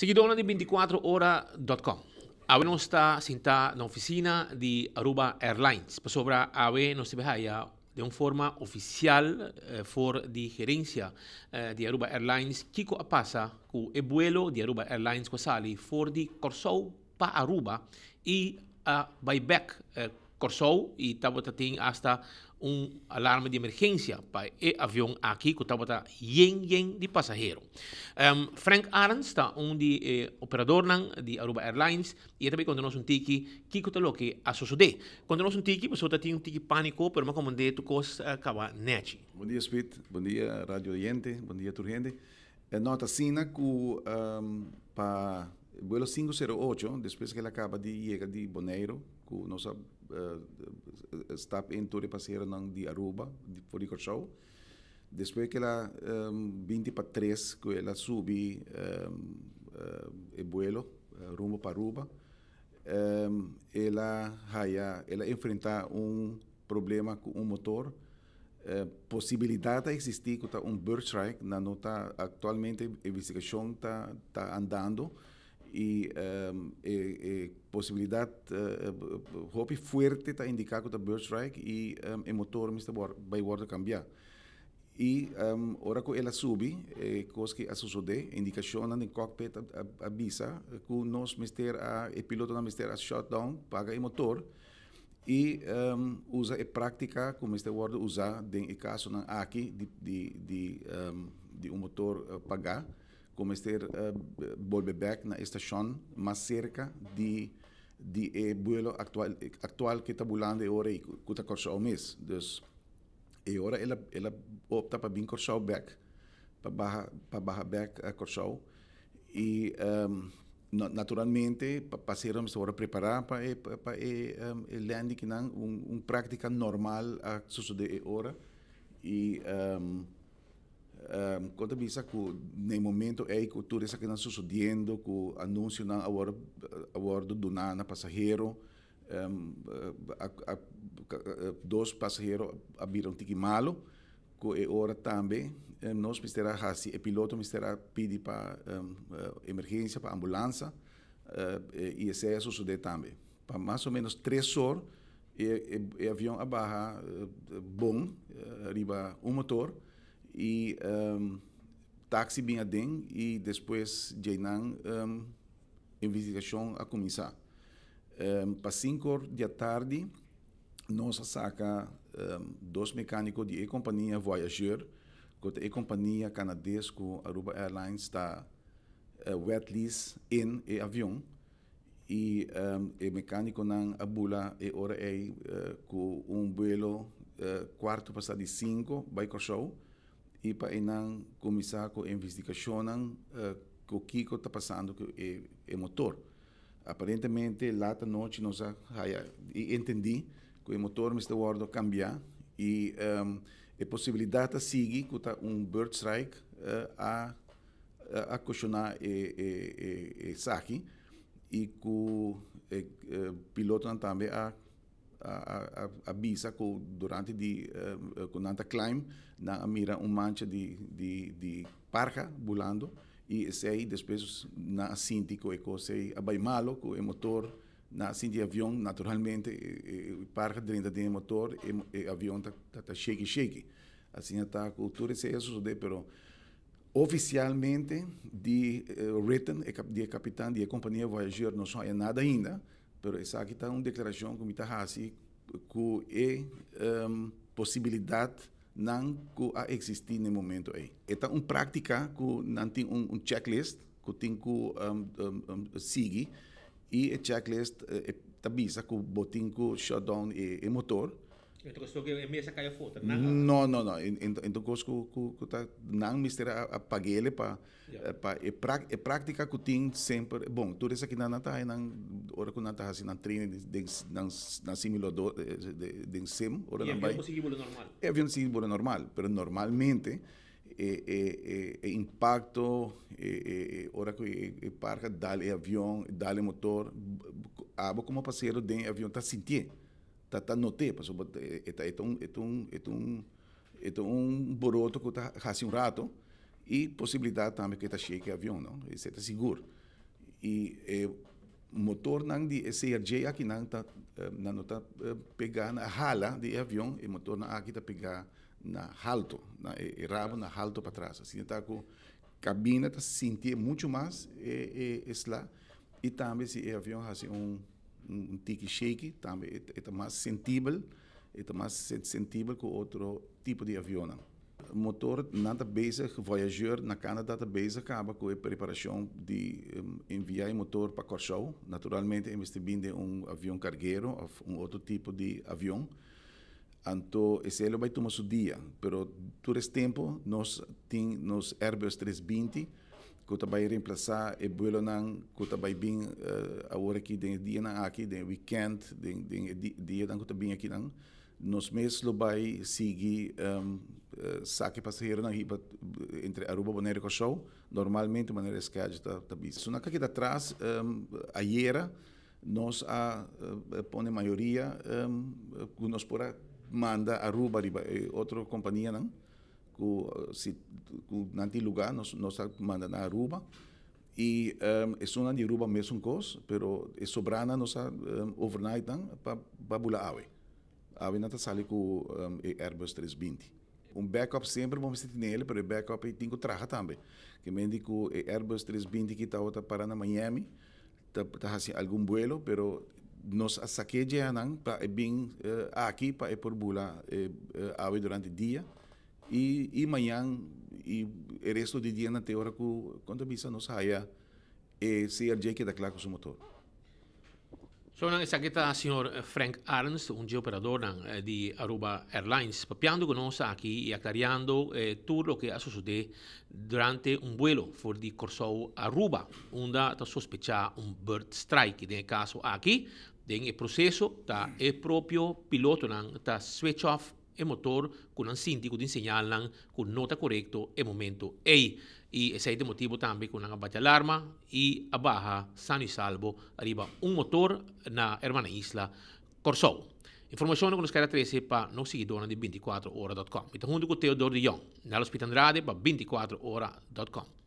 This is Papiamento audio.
Siguidónan di 24ora.com. Awe nos ta sintá na ofisina di Aruba Airlines pasobra awe nos ta haya den un forma ofisial for di gerensia di Aruba Airlines kiko a pasa ku e buelo di Aruba Airlines ku a sali for di Kòrsou pa Aruba i a bai bèk Kòrsou i tabata tin asta un alarma di emergensia pa e avion aki ku tabata yen yen di pasahero. Frank Arends ta un di e operadornan di Aruba Airlines i e ta bai konta nos un tiki kiko ta loke a sosodé. Konta nos un tiki pasobra ta tin un tiki pániko pero mi a komand'é tur kos kaba nèchi. Bon dia Speed, bon dia radio oyente, bon dia tur hende. No ta asina ku pa vuelo 508 despues ku el a kaba di yega di Boneiru ku nos a stap in tur e pasaheronan di Aruba for di Kòrsou. Despues ku el a 2:40 ku el a subi e vuelo rumbo pa Aruba el a haya el a enfrenta un problema ku un motor. Posibilidat ta eksistí ku ta un bird strike, nan no ta aktualmente investigashon ta ta andando i e e posibilidat hopi fuerte ta indiká ku ta bird strike i e motor mester wòrdu bai wòrdu kambiá. I ora ku el a subi e kos ki a sosodé indikashonnan den cockpit a a bisa ku nos mester a e pilotonan mester a shut down paga e motor. I usa e práktika ku mester wòrdu usá den e kasonan aki di di di di un motor pagá ku mester bolbe bèk na e stashon mas serka di di e buelo aktual aktual ke ta bulando e ora ei ku ta Kòrsou mes. Dus e ora el a el a opta pa bin Kòrsou bèk pa baha pa baha bèk Kòrsou i Naturalmente pasero mester wòrdu prepará pa e pa e e landing kinan un un práktika normal a sosodé e ora i kon ta bisa ku na e momento ei ku tur esakinan sosodiendo ku anunsionan a wòrdu a wòrdu duná na pasahero a dos pasahero a bira un tiki malu. Ku e ora tambe nos mester a hasi, e piloto mester a pidi pa emergensia, pa ambulansa, i esei a sosodé tambe. Pa mas o ménos 3 or e avion a baha bon riba un motor i taxi bin aden i despues djeinan investigashon a kuminsá. Pa 5 or di atardi nos a saka dos mekániko di e kompania Voyageur, ku ta e kompania kanades ku Aruba Airlines ta wet lease in e avion i e mekánikonan a bula e ora ei ku un buelo 5:15 bai Kòrsou i pa einan kuminsá ku investigashonnan ku kiko ta pasando ku e motor. Aparentemente lat anochi nos a haya i entendí ku e motor mester wòrdu kambiá i e posibilidat ta sigui ku ta un bird strike a a okashoná e e esaki i ku e pilotonan tambe a a a bisa ku durante di ku nan ta climb nan a mira un mancha di di di parha bulando i esei despues nan a sinti ku e kos ei a bai malo ku e motor nan a sinti e avion naturalmente e parha drenta den e motor e avion ta ta sheki sheki asina ta ku tur esei a sosode pero ofisialmente di written di e kapitan di e kompania Voyageur no a haya nada ainda. Pero esaki ta un deklarashon ku mi ta hasi ku e posibilidatnan ku a eksistí na e momento ei. E ta un práktika ku nan tin un checklist ku tin ku sigui i e checklist ta bisa ku bo tin ku shut down e motor. Entonces ku e mesa kai afó ta nan? No, no, no. En kos ku ta nan mester a pag'é pa pa e e práktika ku tin semper, bon, tur esakinan nan ta haña nan ora ku nan ta hasi nan training den nan nan simulador den sim ora nan bai. E avion por sigui bula normal? E avion ta sigui bula normal, pero normalmente e e e impakto e e ora ku e parha dal e avion, dal e motor, abo komo pasahero den e avion ta sintié, ta ta not'é pasobra e ta e ta un e ta un e ta un e ta un boroto ku ta hasi un rato. I posibilidat tambe ku e ta shake e avion, no? Esei ta sigur. I e motornan di e CRJ akinan ta nan no ta pegá na hala di e avion, e motornan aki ta pegá na halto, na e rabo na halto patras. Asina ta ku kabina ta sintié muchu mas e e sla i tambe si e avion hasi un un tiki shaky tambe e ta mas sentibel, e ta mas sentibel ku otro tipo di avionnan. Motor nan ta bezig, Voyageur na Canada ta bezig kaba ku e preparashon di envia e motor pa Kòrsou. Naturalmente e mester bin den un avion kargero òf un otro tipo di avion. Anto esei lo bai tuma su dia, pero tur es tempu nos tin nos Airbus 320 ku ta bai remplasá e buelonan ku ta bai bin awor aki den e dianan aki, den e wikènt, den e dianan ku ta bin akinan. Nos mes lo bai sigui saki pasaheronan hiba entre Aruba, Bonaire i Kòrsou, normalmente manera e schedule ta bisa. So nan ka keda atras, ayera nos a pone mayoria ku nos por a manda Aruba riba e otro kompanianan ku si ku nan tin lugá nos nos a manda nan Aruba i esunnan di Aruba mesun kos pero e sobranan nos a overnight nan pa bula awe. Awe nan ta sali ku e Airbus 320. Un backup semper bo mester tene el, pero e backup ei tin ku traha tambe. Ke men di ku e Airbus 320 ki tabata para na Miami ta ta hasi algun buelo, pero nos a sak'é djeanan pa e bin aki pa e por bula awe durante dia i i mañan i e resto di dianan te ora ku kon ta bisa nos haya e CRJ keda kla ku su motor. Sonan esaki ta señor Frank Arends, un dje operadornan di Aruba Airlines, papiando cu nos aki y aclariando tur loke a sosode durante un vuelo for di Corsou Aruba, unda ta sospecha un bird strike. Den e caso aki, den e proceso ta e propio pilotonan ta switch off e motor ku nan sinti ku tin señalnan ku no ta korekto e momento ei. I esei ta e motibu tambe ku nan a bati alarma i a baha sano i salbo riba un motor na hermana isla Kòrsou. Informashonnan ku nos kere a trese pa nos siguidónan di 24ora.com. Mi ta huntu ku Theodor de Jong, Nellos Piet Andrade pa 24ora.com.